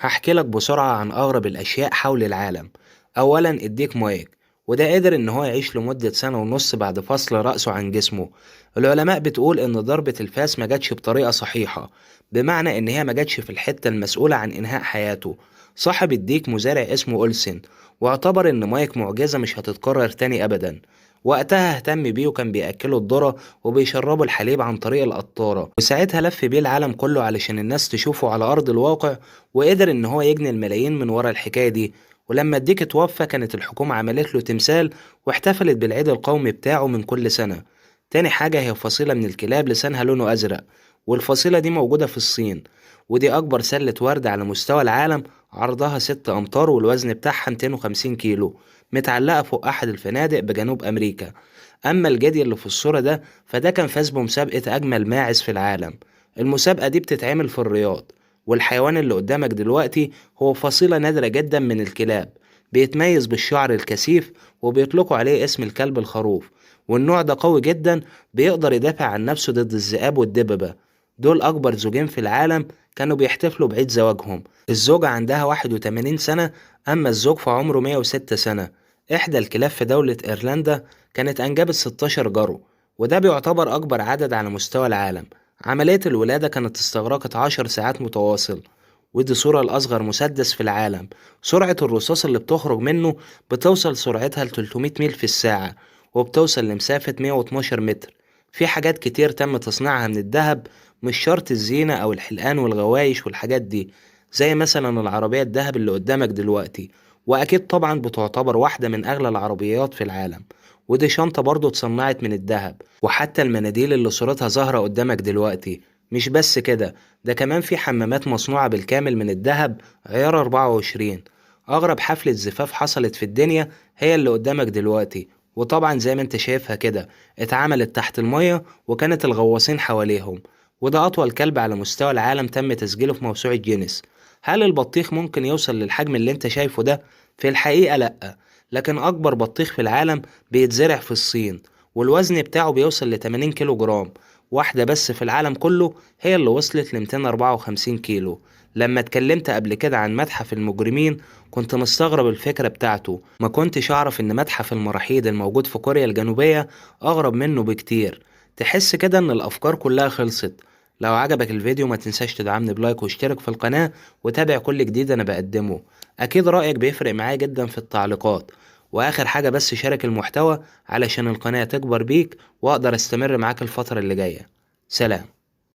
هحكي لك بسرعة عن أغرب الأشياء حول العالم. أولا الديك مايك، وده قدر إن هو يعيش لمدة 1.5 سنة بعد فصل رأسه عن جسمه. العلماء بتقول إن ضربة الفاس ما جاتش بطريقة صحيحة، بمعنى إن هي ما جاتش في الحتة المسؤولة عن إنهاء حياته. صاحب الديك مزارع اسمه أولسن، واعتبر إن مايك معجزة مش هتتكرر تاني أبدا. وقتها اهتم بيه وكان بيأكله الذرة وبيشربه الحليب عن طريق القطارة، وساعتها لف بيه العالم كله علشان الناس تشوفه على أرض الواقع، وقدر إن هو يجني الملايين من ورا الحكاية دي. ولما الديك اتوفى كانت الحكومة عملت له تمثال واحتفلت بالعيد القومي بتاعه من كل سنة. تاني حاجة هي فصيلة من الكلاب لسانها لونه أزرق، والفصيلة دي موجودة في الصين، ودي أكبر سلة ورد على مستوى العالم، عرضها 6 أمتار والوزن بتاعها 250 كيلو، متعلقة فوق أحد الفنادق بجنوب أمريكا. أما الجدي اللي في الصورة ده فده كان فاز بمسابقة أجمل ماعز في العالم. المسابقة دي بتتعمل في الرياض. والحيوان اللي قدامك دلوقتي هو فصيلة نادرة جدا من الكلاب، بيتميز بالشعر الكثيف وبيطلقوا عليه اسم الكلب الخروف، والنوع ده قوي جدا، بيقدر يدافع عن نفسه ضد الذئاب والدببة. دول أكبر زوجين في العالم كانوا بيحتفلوا بعيد زواجهم. الزوجة عندها 81 سنة، أما الزوج فعمره 106 سنة. إحدى الكلاب في دولة إيرلندا كانت أنجبت 16 جرو، وده بيعتبر أكبر عدد على مستوى العالم. عملية الولادة كانت استغرقت 10 ساعات متواصل. ودي صورة لأصغر مسدس في العالم، سرعة الرصاص اللي بتخرج منه بتوصل سرعتها ل 300 ميل في الساعة، وبتوصل لمسافة 112 متر. في حاجات كتير تم تصنيعها من الذهب، مش شرط الزينة أو الحلقان والغوايش والحاجات دي، زي مثلا العربية الذهب اللي قدامك دلوقتي، وأكيد طبعا بتعتبر واحدة من أغلى العربيات في العالم. ودي شنطة برضو اتصنعت من الذهب، وحتى المناديل اللي صورتها ظاهرة قدامك دلوقتي. مش بس كده، ده كمان في حمامات مصنوعة بالكامل من الذهب عيار 24. أغرب حفلة زفاف حصلت في الدنيا هي اللي قدامك دلوقتي، وطبعا زي ما انت شايفها كده اتعملت تحت المية وكانت الغواصين حواليهم. وده أطول كلب على مستوى العالم تم تسجيله في موسوعة جينيس. هل البطيخ ممكن يوصل للحجم اللي انت شايفه ده؟ في الحقيقة لأ، لكن أكبر بطيخ في العالم بيتزرع في الصين، والوزن بتاعه بيوصل ل 80 كيلو جرام. واحدة بس في العالم كله هي اللي وصلت ل 254 كيلو. لما اتكلمت قبل كده عن متحف المجرمين كنت مستغرب الفكرة بتاعته، ما كنتش أعرف إن متحف المراحيض الموجود في كوريا الجنوبية أغرب منه بكتير. تحس كده إن الأفكار كلها خلصت. لو عجبك الفيديو ما تنساش تدعمني بلايك واشترك في القناة وتابع كل جديد أنا بقدمه، أكيد رأيك بيفرق معايا جدا في التعليقات. وآخر حاجة بس شارك المحتوى علشان القناة تكبر بيك وأقدر أستمر معاك الفترة اللي جاية. سلام.